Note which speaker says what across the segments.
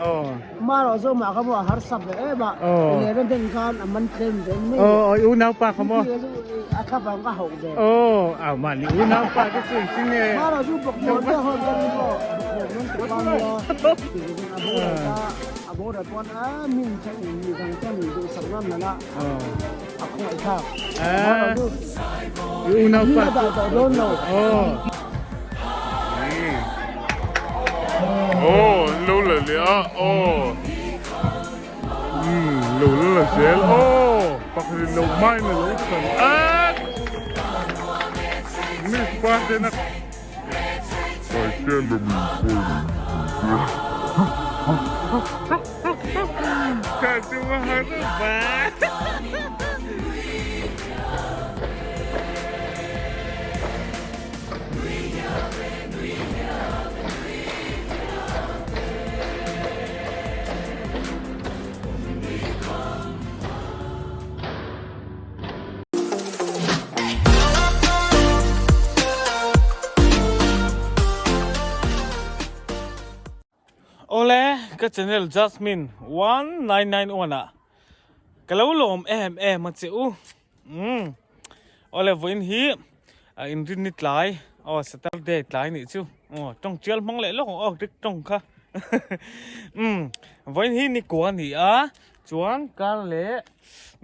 Speaker 1: Amaherawh chu mah kha maw a harsa ve em a, lehna den khan a man tlem ve mai.
Speaker 2: Aw unau pa kha maw?
Speaker 1: A thla vang ka hauh ve.
Speaker 2: Aw a mahni unau pa te chu engtin nge?
Speaker 1: Amaherawh chu bawkbawn te hawn ka ni maw, bawkbawn rawn ti pa nia, a boral ta, a boral pawn a min chhan mi dang chuan duhsak nan nana a khawngaih thlak. Amaherawh chu
Speaker 2: unau pa
Speaker 1: a dah tawh dawn lo.
Speaker 3: Aw an lo la leh a aw umm lo la la zel aw pakhat in lo hmain a lo chhan at miss pa ten a Ka chu a har va.
Speaker 2: Awle ka channel Jasmine 1991 ah ka lo lawm em em a che u. Umm awle vawiin hi a inrin ni tlai aw Saturday tlai nih chu aw tawng tial hmang leh lawk ang aw rik tawng kha umm vawiin hi ni kua a ni a chuan kar leh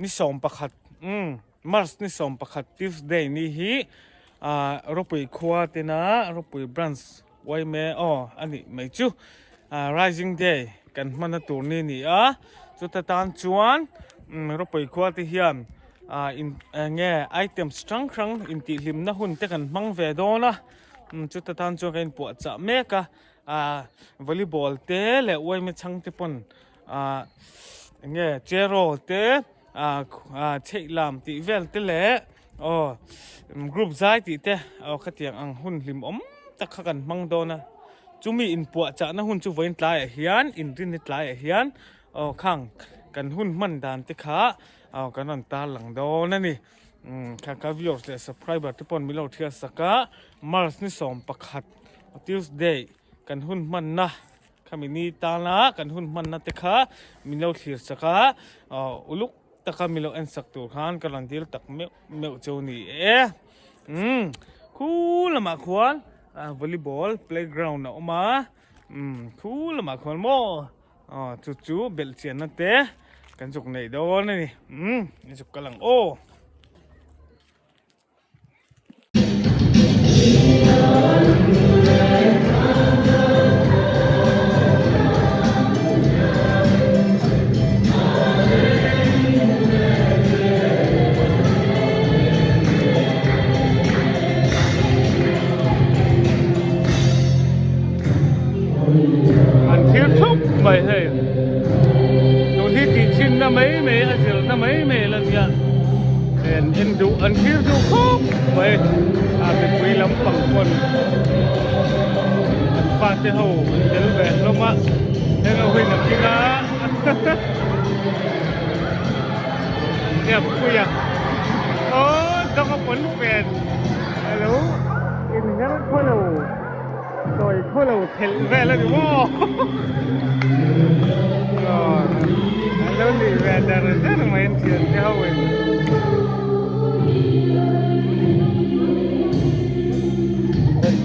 Speaker 2: ni 11 umm March ni 11 Tuesday ni hi ah ropui khua tena ropui branch yma aw a nih mai chu ah Rising Day kan hman a tur ni a ni a chuta tan chuan umm ropui khua te hian ah in eng nge items hrang hrang intihhlimna hun te kan hmang ve dawn a umm chuta tan chuan kan inpuah chah mek a ah volleyball te leh yma chhang te pawn ah eng nge chair roll te ah ah chheih lam tih vel te leh aw group zai tih te aw khatiang ang hun hlimawm tak kha kan hmang dawn a chumi inpuah chahna hun chu vawiin tlaiah hian inrinni tlaiah hian aw khang kan hun hman dan te kha aw kan rawn tar lang dawn a ni umm kha ka viewers leh subscriber te pawh min lo thiat sak a march ni 11 tuesday kan hun hmanna Khami ni tana kan hun hmanna te kha min lo thlir sak a, uluk taka min lo en sak tur khan ka rawn dil tak meuh meuh chu ni e. Umm khu lamah khuan volleyball playground a awm a, umm khu lamah khuan maw aw chu chu belh chianna te kan zuk neih dawn a ni, umm i zuk kal ang aw. An thil thup mai hei tun hi tih chhinna mai mai a zirna mai mai la nia. En en duh an thlir duh khawp mai a mipui lampang pawn an fate ho an tel ve hlawm a heng ho hi nakin a hniak pui a aw dawng a pawn fen alo inher khaw lo sawi khaw lo thelh vel a ni maw an lo nuih ve dar dar mai an thian te ho in.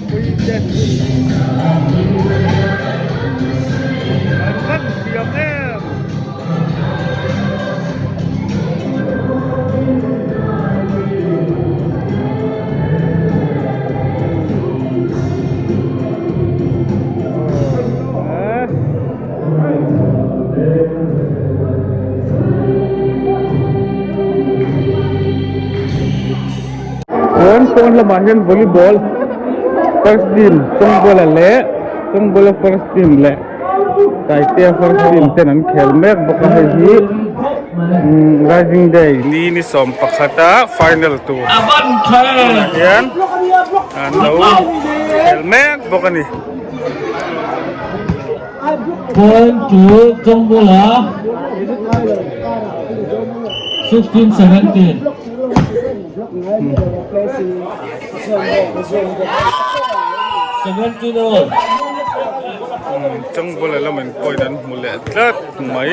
Speaker 2: Pui te an van thiam em. Chuan pawn lamah hian volleyball first team Chawngbawla leh Chawngbawla first team leh Taitea first team ten an khel mek bawk a hei hi Rising Day ni ni 11 a final tur tunah hian an lo khel mek bawk a ni.
Speaker 4: Point to Chawngbawla 16 17. 17 all.
Speaker 3: Changbawla lamin point an hmu leh tlat mai.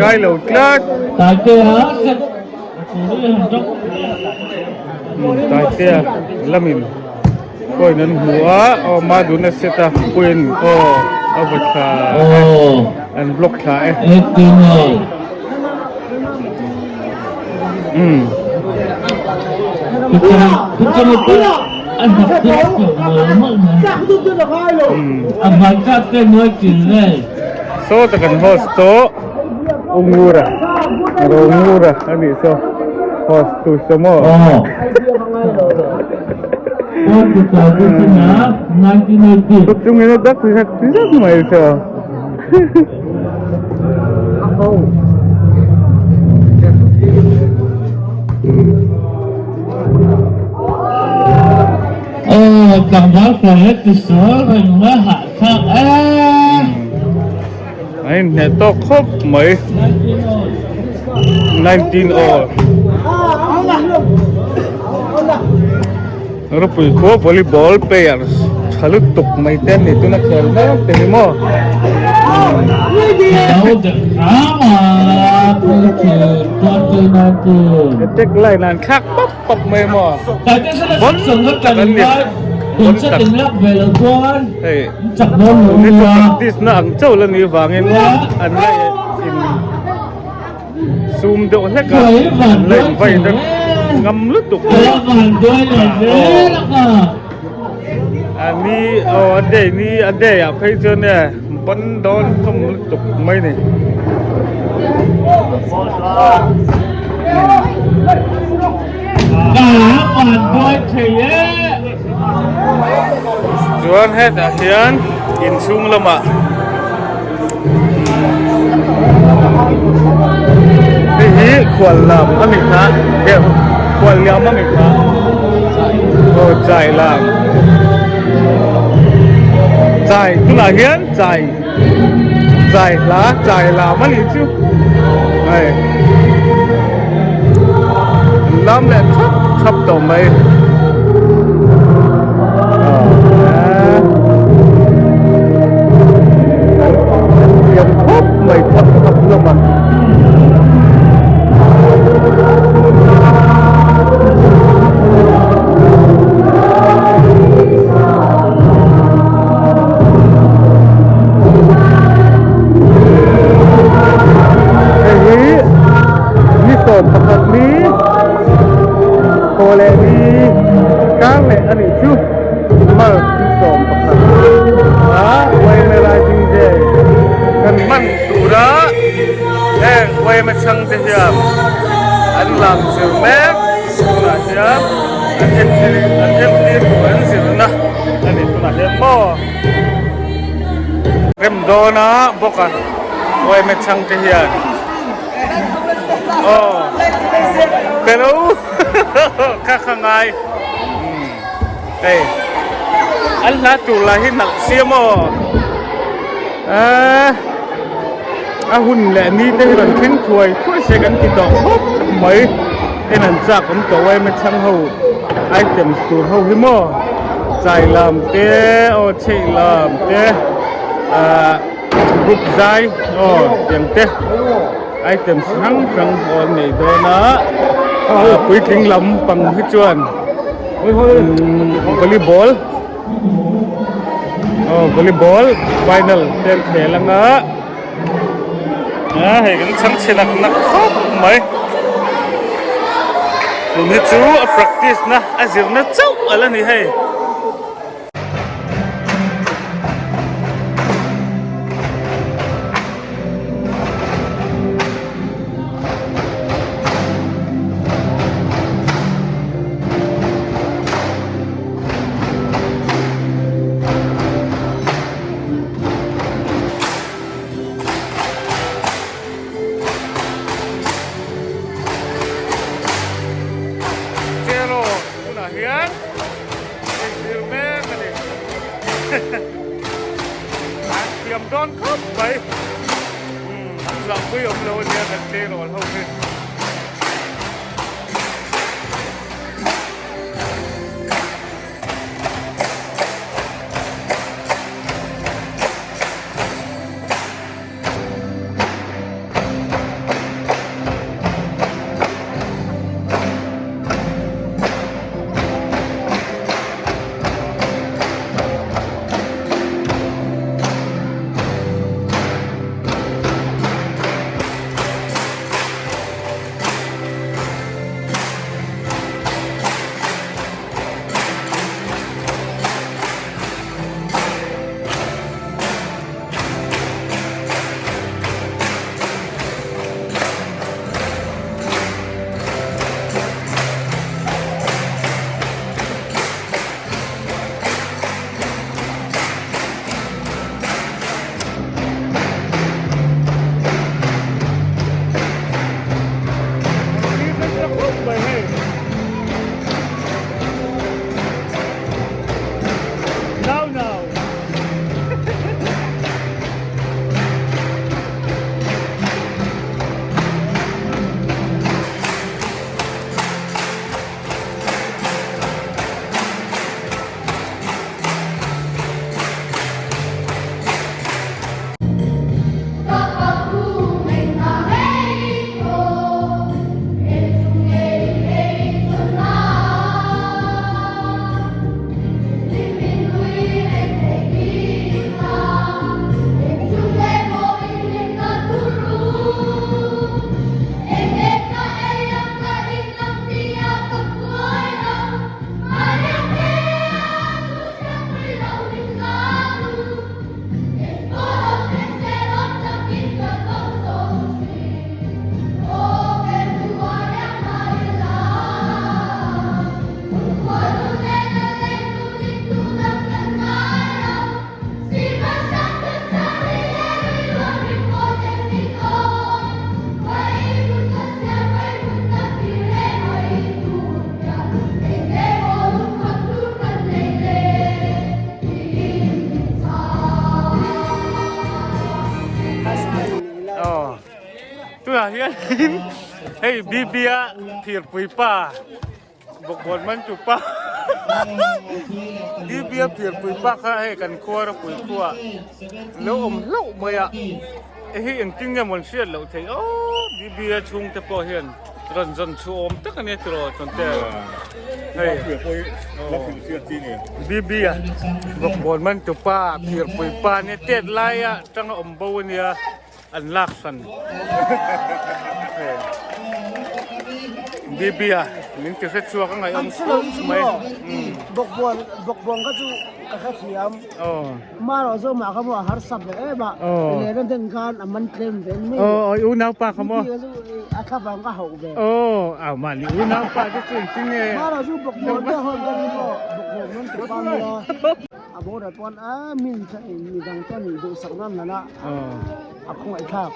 Speaker 3: Kai lo tlat. Taitea lamin point an hmu a aw Maduna set a point aw a va thla an block thla e. Saw tak an host tawh U Ngura Ro Ngura a nih saw host tu saw maw. Kut chungin a dak zak zak mai saw.
Speaker 4: Aw tlangval pawl ti sual reng mai hahthlak em.
Speaker 3: A inhneh tawk khawp mai. 19 all. Ropui khua volleyball players tha lutuk mai te an ni tuna khel mek te hi maw. Attack line an thlak pap pap mai maw. Bon tak an ni. Bon tak. Hei tun hi chu practice na ang chauh la nih vangin an la in Sum deuh hlek a an la invai na ngam lutuk a ni aw a day ni a day ah phei chuan e ban dawn hlawm lutuk mai ni. Chuan hetah hian inchhung lamah. Hei hi khual lam a ni kha khual liam a ni kha aw chai lam chai tunah hian chai chai hla chai lam a nih chu hei an lam leh thap thap tawh mai. Thiam khawp mai thap thap hlawm a. Hei hi ni 11 ni thaw leh ni kang leh a nih chu. March 11 a Yma Rising Day kan hman tura heng Yma chhangte hian an lam zir mek tunah hian an entir an entir tur an zirna a ni tunah hian maw rem dawna bawk a Yma chhangte hian aw hello kha kha ngai. Hei an hla tur lah hi nalh sia maw eee a hun leh ni te hi rawn thleng thuai thuai se kan ti tawh khawp mai en an chak awm tawh em a chhang ho items tur ho hi maw chai lam te aw chheih lam te ahh group zai aw tiang te items hrang hrang aw an nei dawn a puitling lam pang hi chuan. Volleyball aw volleyball final te an khel anga a hei kan chhang chhe nak nak khawp mai tun hi chu a practice na a zir na chauh ala ni hei. Chelo tunah hian entir mek a ni. An thiam dawn khawp mai. Umm an zahpui awm lo ania kan tleirawl ho hi. Tunah hianin hei BB-a thirpui pa bawkbawn man tu pa BB-a thirpui pa kha hei kan khua ropui khuaah lo awm hlauh mai a hei hi engtin nge maw an hriat loh theih aw BB-a chhungte pawh hian rawn zawn chhuah awm tak a nia tiraw chuan te hei BB-a bawkbawn man tu pa thirpui pa nia tet laia tanga awm bo a nia. An lak hran BB-a min ti hre chhuak a ngaihawm khawp mai.
Speaker 1: Bawkbawn bawkbawn kha chu ka hre thiam. Marawh zawk mah kha maw a harsa ve em a. Lehna den khan a man tlem ve mai.
Speaker 3: Aw i unaupa kha maw.
Speaker 1: BB kha chu a thlavang ka hauh ve.
Speaker 3: Aw au mahni unaupa te chu engtin nge.
Speaker 1: Marawh chu bawkbawn te hawn kha chu maw bawkbawn man ti pa nia. A border pawn a min midang chuan duhsak nan la la a khawngaih thlak.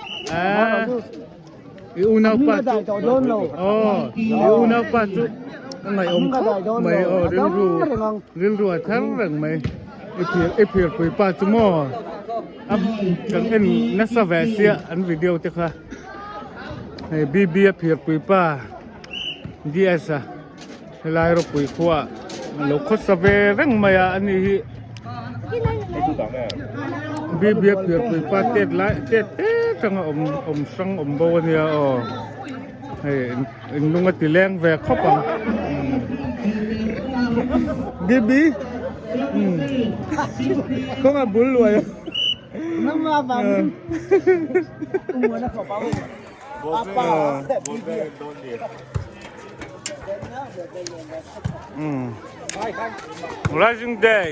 Speaker 3: I unaupa chu i unaupa chu a ngaihawm khawp mai aw rilru rilru a thar reng mai i phir i phirpui pa chu maw a kan en nasa ve sia an video te kha hei BB a phirpui pa DS a. Helai ropui khua a lo khawsa ve reng mai a ani hi BBF pianpui pa tet lai tet te tanga awm awm hrang awm bo ania aw hei in lung a ti leng ve khawp ang BB kawng a bul luai a Rising Day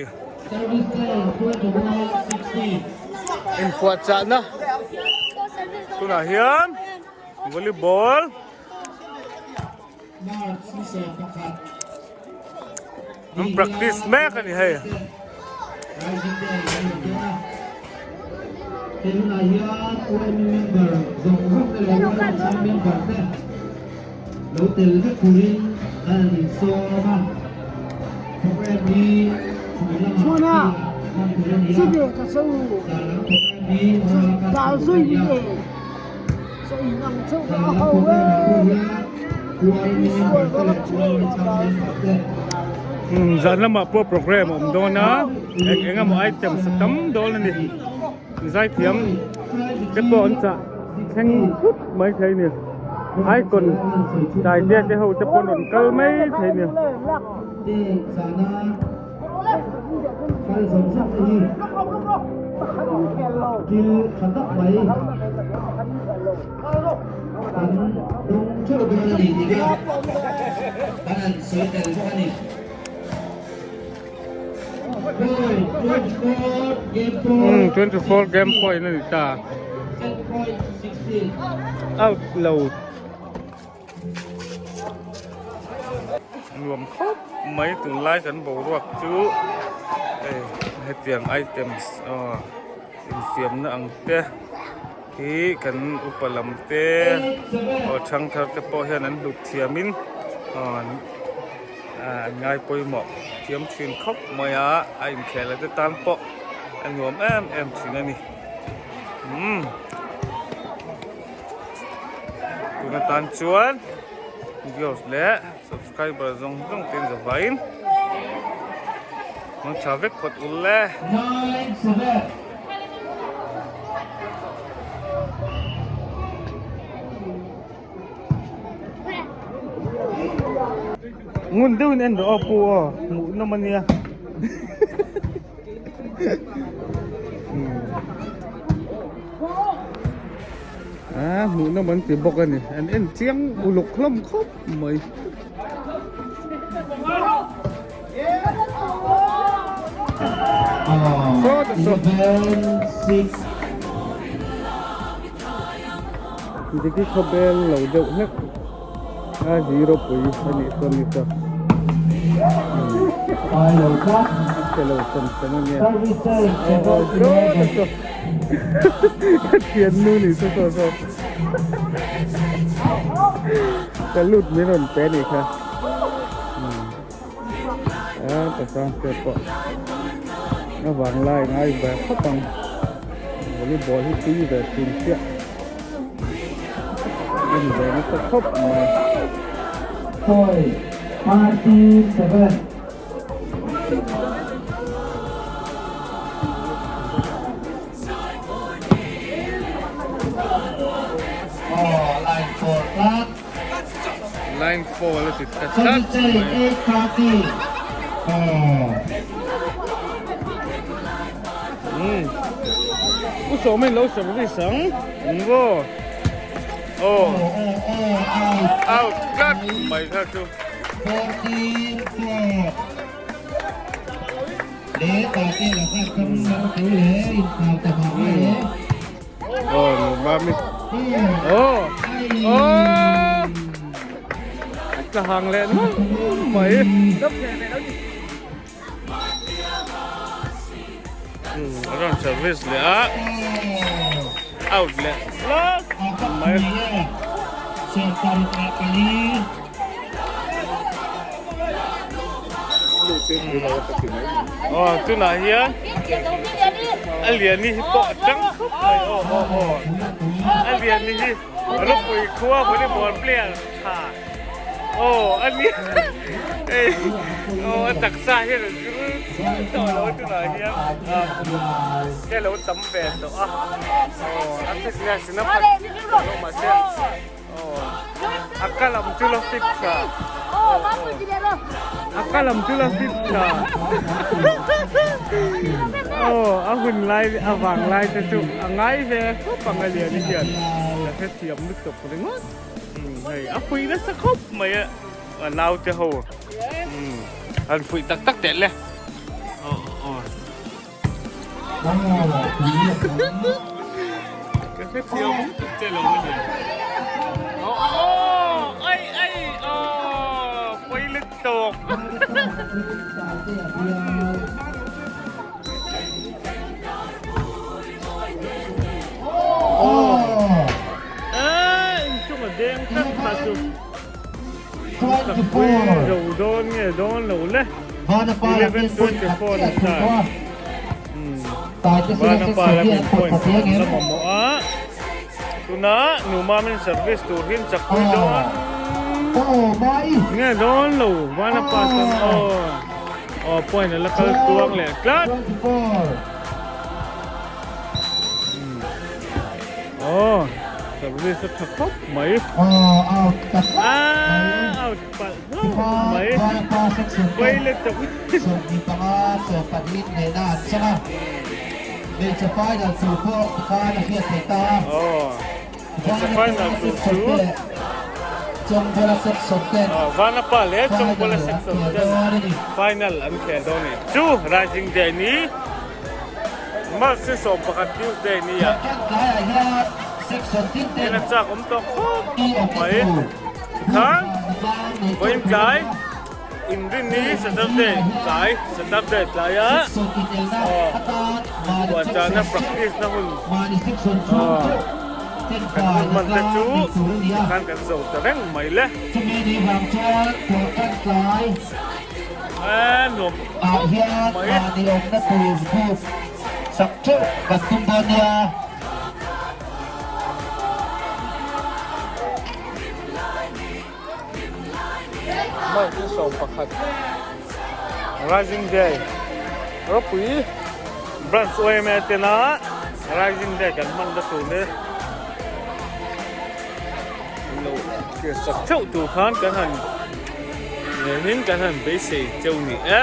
Speaker 3: inpuahchahna tunah hian volleyball an practice mek a ni hei. Zan lamah pawh program a awm dawn a eng eng emaw items a tam dawn a ni zaithiam te pawh an chah thleng thut mai thei a ni icon taitea te ho te pawh an rawn kal mai thei a ni. Umm 24 game point a ni ta out lo nuam khawp mai tunlai kan boruak chu hei hetiang items aw infiamna ang te hi kan upa lam te aw thangthar te pawh hian an hlut thiamin aw an ngai pawimawh thiam thin khawp mai a a inkhel te tan pawh a nuam em em thin a ni umm. Tun atan chuan viewers leh subscriber zawng zawng te in zavaiin hmang tha vek phawt ul le. Ngun deuhin en rawh aw pu aw hmuh nawm ania. A hmuhnawm an ti bawk a ni an en chiang uluk hlawm khawp mai. Diki khawbel lo deuh hlek a zero pui a nih chuan ni chuan a lo chawm chawm a nia aw aw saw ta saw ka thiannu ni chu saw saw ka lut min rawn pe a nih kha a pasang te pawh a vanglai ngai ve khawp ang volleyball hi tui ve thin chiah. en ve nasa khawp mai.
Speaker 4: Khawi 37. Aw line 4 tlat.
Speaker 3: Line 4 a ti ta tlat mai.
Speaker 4: 8:30. Aw.
Speaker 3: Umm. U sawm in lo service ang. Ngo. Aw. Out tlat mai kha chu.
Speaker 4: 14 4. Le ta te la kha kam tu le in thau ta ma le.
Speaker 3: Aw nu mami. Aw. Aw. A tla hang leh nual mai. A rawn service leh a out leh tlat mai. Aw tunah hian a liani hi pawh a tang khawp mai aw aw aw a liani hi ropui khua volleyball player tha aw a ni hei aw a taksa hian a zir chiah tawh lo tunah hian a lo tam ve tawh a aw a fitness in a phat tawh lo mahse A ka lam chu la fit tha. A ka lam chu la fit tha. Aw a hun lai a vang lai te chu a ngai ve khawp ang a lian hi hian ka hrethiam lutuk ringawt. Hei a fuih nasa khawp mai a a naute ho han fuih tak tak teh le. Aw aw. Ka hrethiam lutuk che lo a ni. Aw aw ai ai aw pawi lutuk. Aaa inchung a deng tlat kha chu. Chakpui zo dawn nge dawn lo le. 11:24 ni ta. Vanapa lamin point an la mamawh a. Tuna Numamin service tur hian chakpui dawn nge dawn lo Vanapa chuan aw aw point a la kal tluang leh tlat. Aw service a tha khawp mai. Aaa out palh hlauh mai. Pawi let tak. Aw hmeichhe final tur chu Vanapa leh Chawngbuala section ten final an khel dawn a ni. Chu Rising Day ni. March ni 11 Tuesday ni ah en a chak awm tawh khawp mai tikhan vawiin tlai inrinni Saturday tlai Saturday tlai ah aw puanchahna practice na hun aw kan hun hman te chu tikhan kan zo ta reng mai le.
Speaker 4: Ah hian mahni awmna tur buk sak theuh kan tum dawn nia.
Speaker 3: March ni 11 Rising Day ropui branch OMA tena Rising Day kan hman na tur ni lo thlir sak theuh tur khan kan han Lenin kan han beisei cheu ni e.